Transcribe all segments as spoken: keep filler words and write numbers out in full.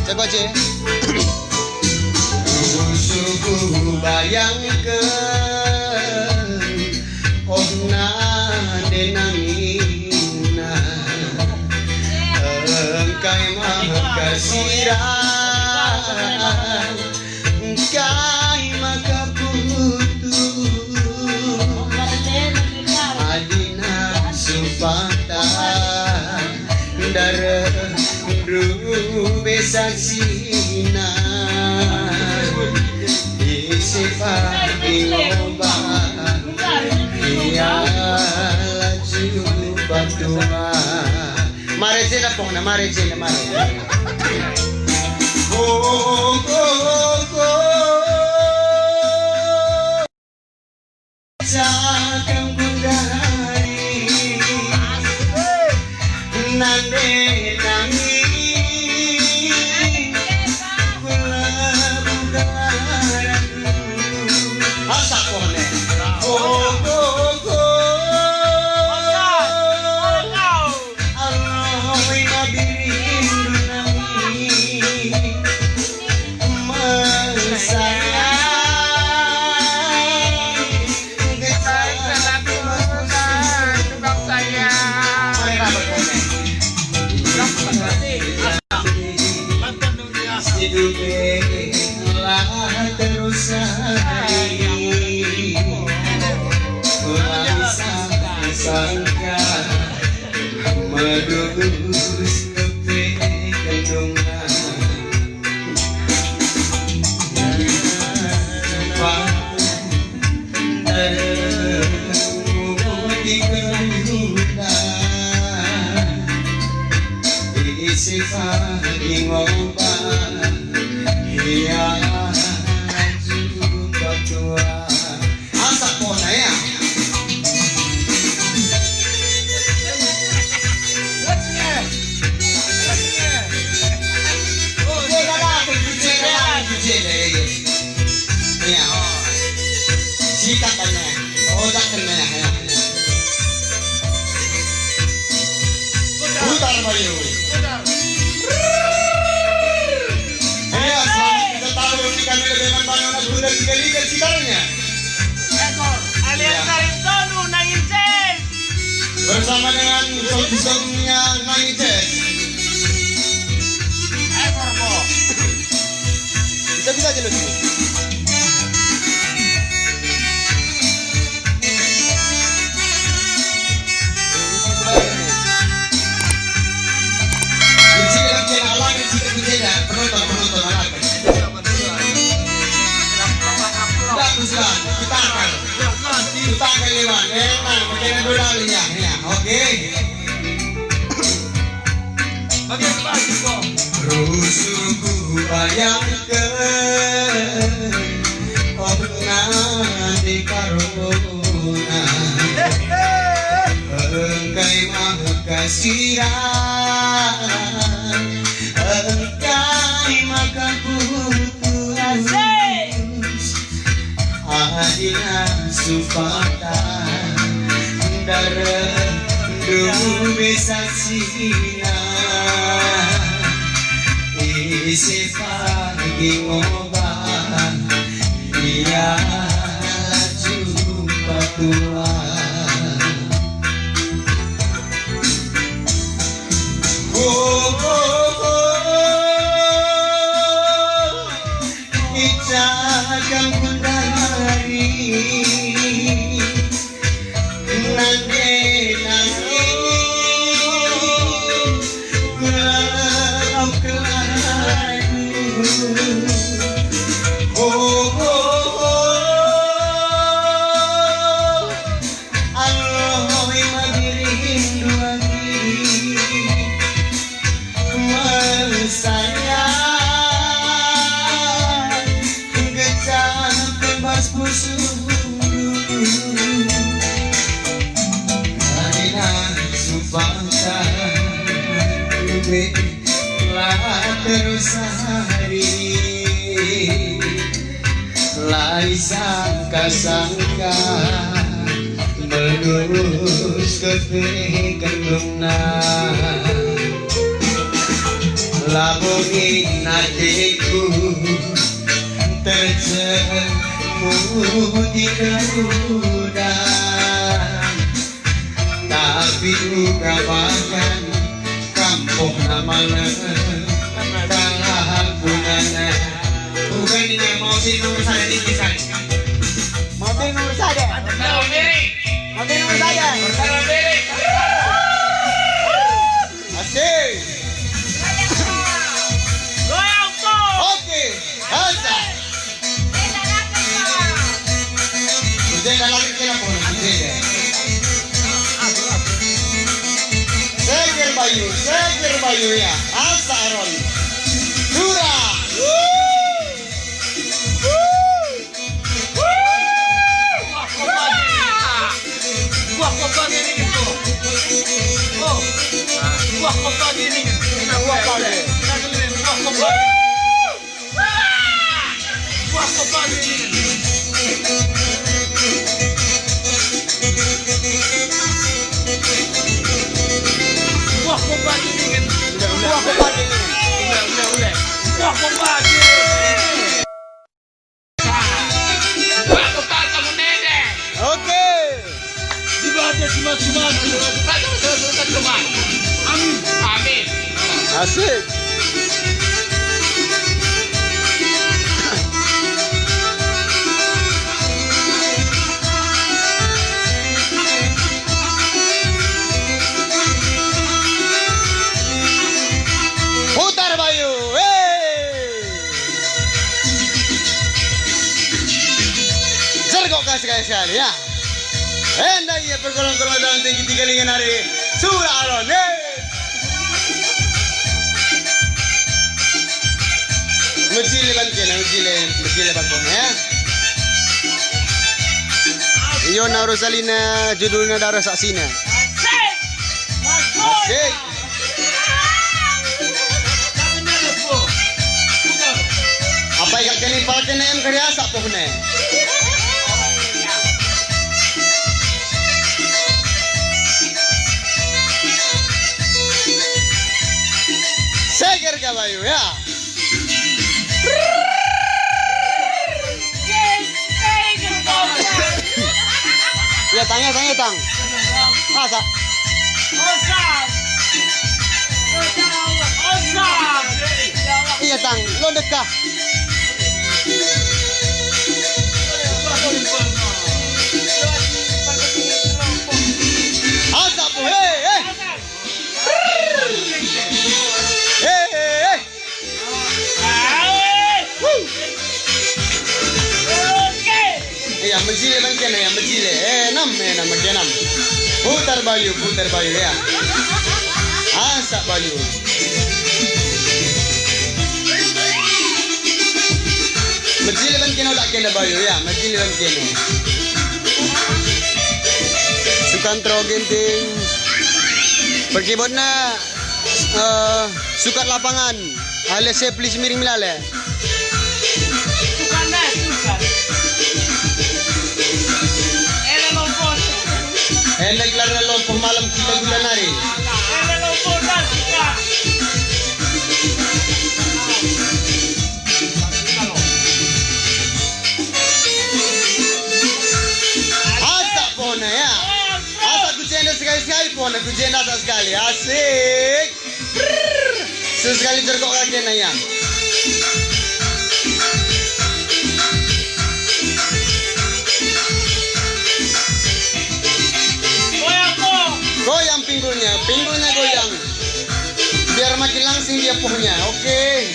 Coba, Cek. Suku bayangken, oh, nande nangina. Engkai maka sirang, engkai maka putus. Adina supata ndareh ndube saksina. Ise pagi ngobah ia laju patua. Mare jenda pokna, mare jenda, mare. Oh, oh, oh, oh. Cakang gundari, nande nangi, kula buka ragu. Asa kone. Oh, oh, oh. Allah, oi, mabiri rindu nami. Mesayang. Baik, tetapi mengundang tukang sayang. Mari rapat kami. Hidup la terus hari. Kurang sangka merus kepe kendungan. Isi pagi ngobah, ia jumpa tua. Asa kona, ya. Jenda lah, jenda lah, jenda, ya. Ya. Sikat banyak. Otak kena, ya. Putar, Bayu. Ya, selamat kita tahu, ini kami lebih membangun anak muda tiga liga sekitarnya. Ekor, alias Ya. Karim Tonu, Nangin Ces. Bersama dengan song-songnya Nangin Ces. Ekor, Bo. Bisa-bisa aja lu sini. Penonton, penonton, anak. Bagus lah, kita akan. Kita akan lewat. Eh, nah, pakai dua kali ya, ya. Oke. Rusuhku bayangken, oh, nande karona. Engkai maka sirang, engkai maka putus. Adina supata ndareh ndube saksina. Ise pagi ngobah ia laju patua. Oh, oh, oh. Ica kam kundari, nande nangi, kulau kelai. Oh, oh, oh. Allah, oi, mabiri rindu agi. Mesayang, gejap tembas pusuh. Adina supata la terus hari. La isangka-sangka, melus kepe kendungna. Labo kin ateku terjemu di kemudahan, tapi uga bahkan kampoh namana kalah punana. Bukan ini mau si nomor saya ini saya. Mau si nomor saya. Mau si nomor saya. Asik. Goyang, Bos. Oke, hansa. Jenda lagi kena pun, jenda. Seger Bayu, seger Bayu ya. Hansa Aron. Sura. Wah, kok pagi ini? Wah, kok pagi ini? Oh. Wah, kok pagi ini? Wah, pagi. Wah, kok pagi ini? Wah, kok pagi ini? Wah, kok pagi ini? Wah, kok pagi ini? Udah, udah, udah. Wah, kok pagi ini? Oke. Amin. Amin. Asik. Putar Bayu. Hei. Sergok ka sekali-sekali, ya. Enda ia pergolong-golong dalan tinggi tiga lingga nari. Sura Aron, eh. Mejile ban kena, mejile, mejile ban kena, ya. Yona Rosalina, judulna Darah Saksina. Asik. Apai kak kene pala kene em kari asak pohne. Seger ka Bayu ya. Iya, tang, iya, tang, iya, tang. Masa? Iya, tang, lo dekah. Asa, hei, hei. Hei, hei, hei. Iya, mejile bangkena, iya, mejile. Eh, enam, eh, enam, bangkena enam. Putar Bayu, putar Bayu, ya. Asak Bayu. Mejile bangkena, udah kena Bayu, ya. Mejile bangkena. Sukantro Ginting. Perkibotna, eh, sukat lapangan. Ale Sepli Semiring Melale. Tukang das, tukang. Ele lompon. Ele gelarna lompoh malam kita gula nari. Ele lompon das, tukang. Asak pohna ya. Asak ku jenda sekali-sekali pohna ku jenda asak sekali. Asik. Sesekali jerkok kaki na ya. Goyang, Bos. Goyang pinggulnya, pinggulnya goyang. Biar makin langsing dia pohnya. Oke.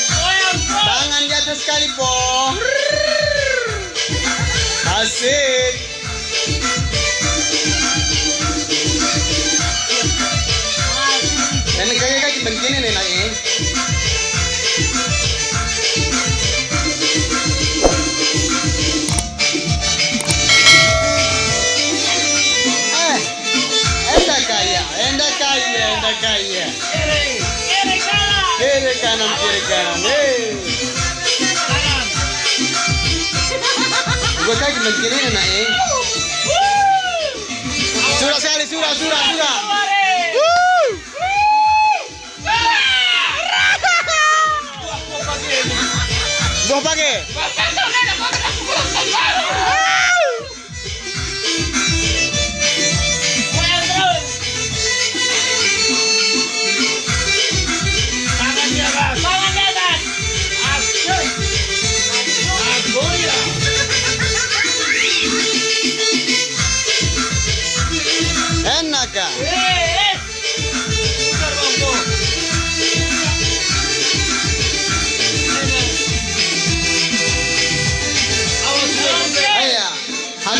Goyang, Bos. Tangan di atas sekali, Bos. Asik. Ini kaki-kaki begini nih, Nak, eh. Eh, enda kaya, enda kaya, enda kaya. Kiri kanan, kiri kanan. Eh. Gua kaki begini, Nak, eh. Sura sekali, sura, sura, sura.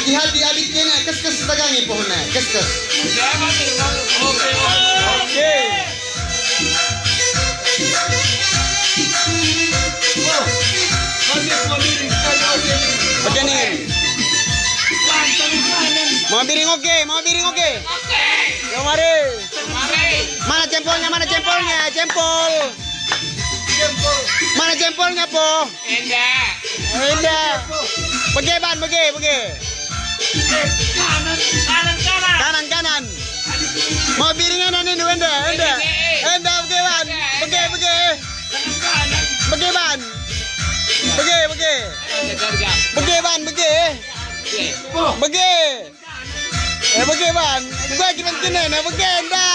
Ihati abit kena, kes-kes tagangi pohonnya, kes-kes. Oke. Bage ningen. Mau biring oke, mau biring oke. Yo mari. Mana jempolnya, mana jempolnya? Jempol. Mana jempolnya, Po? Enda. Enda. Bage ban, bage, bage. Kanan, kanan, kanan. Kanan, kanan. Mau biring enda nindu, enda, enda. Enda, bage ban. Bage, bage. Bage ban. Bage, bage. Bage ban, bage. Bage. Eh, bage ban. Gua kiban kena, bage enda.